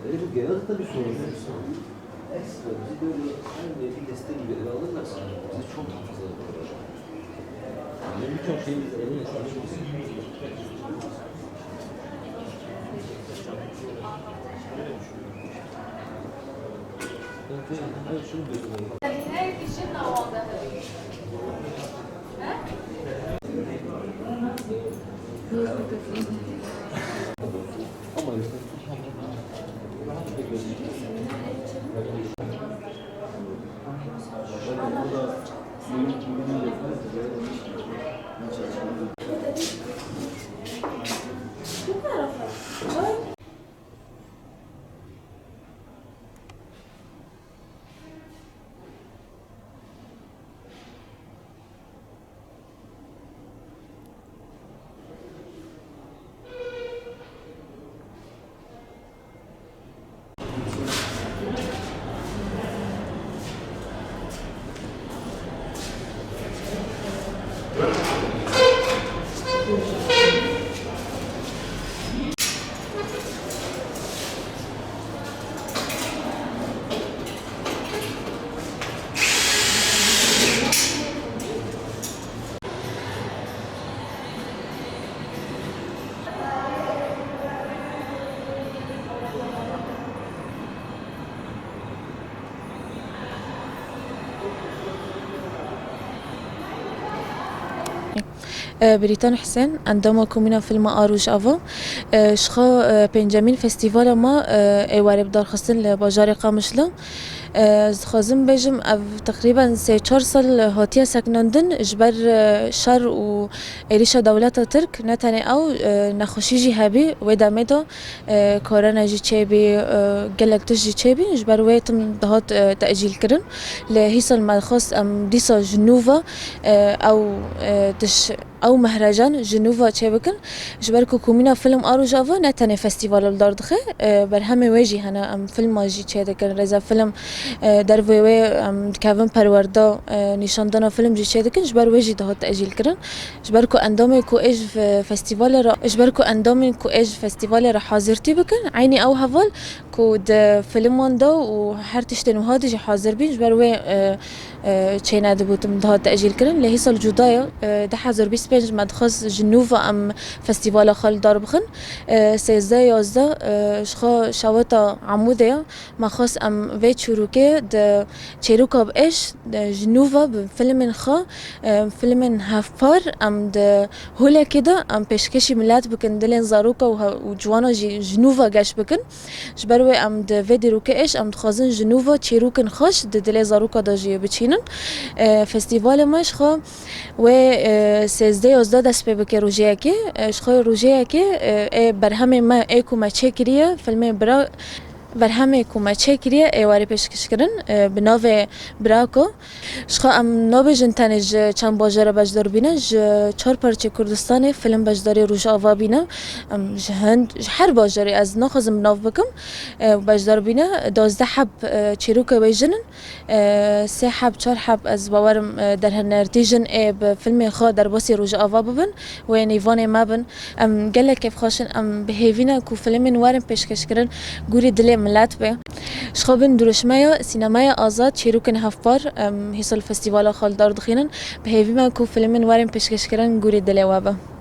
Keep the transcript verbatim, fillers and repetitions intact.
Öyle bir genel hatlarıyla bir sorun yok. Ekstra bizi böyle her bir destek gibi ele alırlarsa bizi çok daha fazla yapabilir. Yani birçok şeyi biz elimle çalışıyoruz. Brîtan Hisên, endama Komîna Filma a Rojava. Ji xwe pêncemîn festîvala me ê were bi darxistin li bajarê Qamişlo. Ez dixwazim bêjim, ev teqrîben sê çar sal hatiye sekinandin, ji ber, e, şer û êrîşa dewleta Tirk, ne tenê ew, e, nexweşî jî hebî, wê demê de, e, korona jî çêbî, e, gelek tişt jî çêbî, ji ber wê tim dihat, e, tecîl kirin. Lê hîsal me dixwest em dîsa ji nû ve, e, ew, e, tiş-, ew mehrecan ji nû ve çêbikin. Ji ber ku Komîna Film a Rojava ne tenê festîvala li dar dixe, e, berhemê wê jî hene, em filma jî çêdikin, rêzefilm, e, dervê wê em dikevin perwerda, e, nîşandana film jî çêdikin, ji ber wê jî dihat tecîl kirin. Ji ber ku endamên ku ê ji fe-, festîvalê re, ji ber ku endamên ku ê ji festîvalê re hazirtî bikin, eynî ew heval ku di filman de û her tiştên wiha de jî hazir bîn, ji ber wê, e, e, çênedibû, tim dihat tecîl kirin. Lê hîsal cuda ye. E, du hezar bîst pênc me dixwest ji nû ve em festîvala xwe li dar bixin. E, sêzdeh yazdeh, e, ji xwe şewata Amûdê ye. Me xwest em vê çîrokê di çêroka bi êş, e, ji nû ve bi filmên xwe, e, filmên hevpar em di holekê de em pêşkêşî milet bikin, dilên zaroka û he-, û ciwana jî ji nû ve geş bikin. Ji ber wê em di vê dîrokê êş em dixwazin ji nû ve çîrokên xweş di dilê zaroka de jî biçînin. E, festîvalê me ji xwe wê, e, sêzdeh yazdeh dest pê bike rojeyekê. E, ji xwe rojeyekê, e, ê berhemê me ê ku me çêkiriye, filmê bira, berhemê ku me çêkiriye ê were pêşkêşkirin, e, bi navê Birako. Ji xwe em nabêjin tenê ji çend bajara beşdar bîne, ji çar parçeyê Kurdistanê film beşdarê Rojava bîne. Em ji hin-, ji her bajarê ez naxwazim bi nav bikim, e, beşdar bîne. Duwazdeh heb, e, çîroka wê jin in. E, sê heb, çar heb ez bawerim, e, derhênertî jin ê bi filmên xwe derbasî Rojava bibin. Wê nîvanê me bin. Em gelek kêfxweş in. Em bi hêvî ne ku filmên werin pêşkêşkirin gorî dilê milet be. Ji xwe bin dirûşmeya sînemaya azad, çîrokên hevpar, em hîsal festîvala xwe li dar dixînin. Bi hêvî me ku filmên werin pêşkêşkirin gorî dilê we be.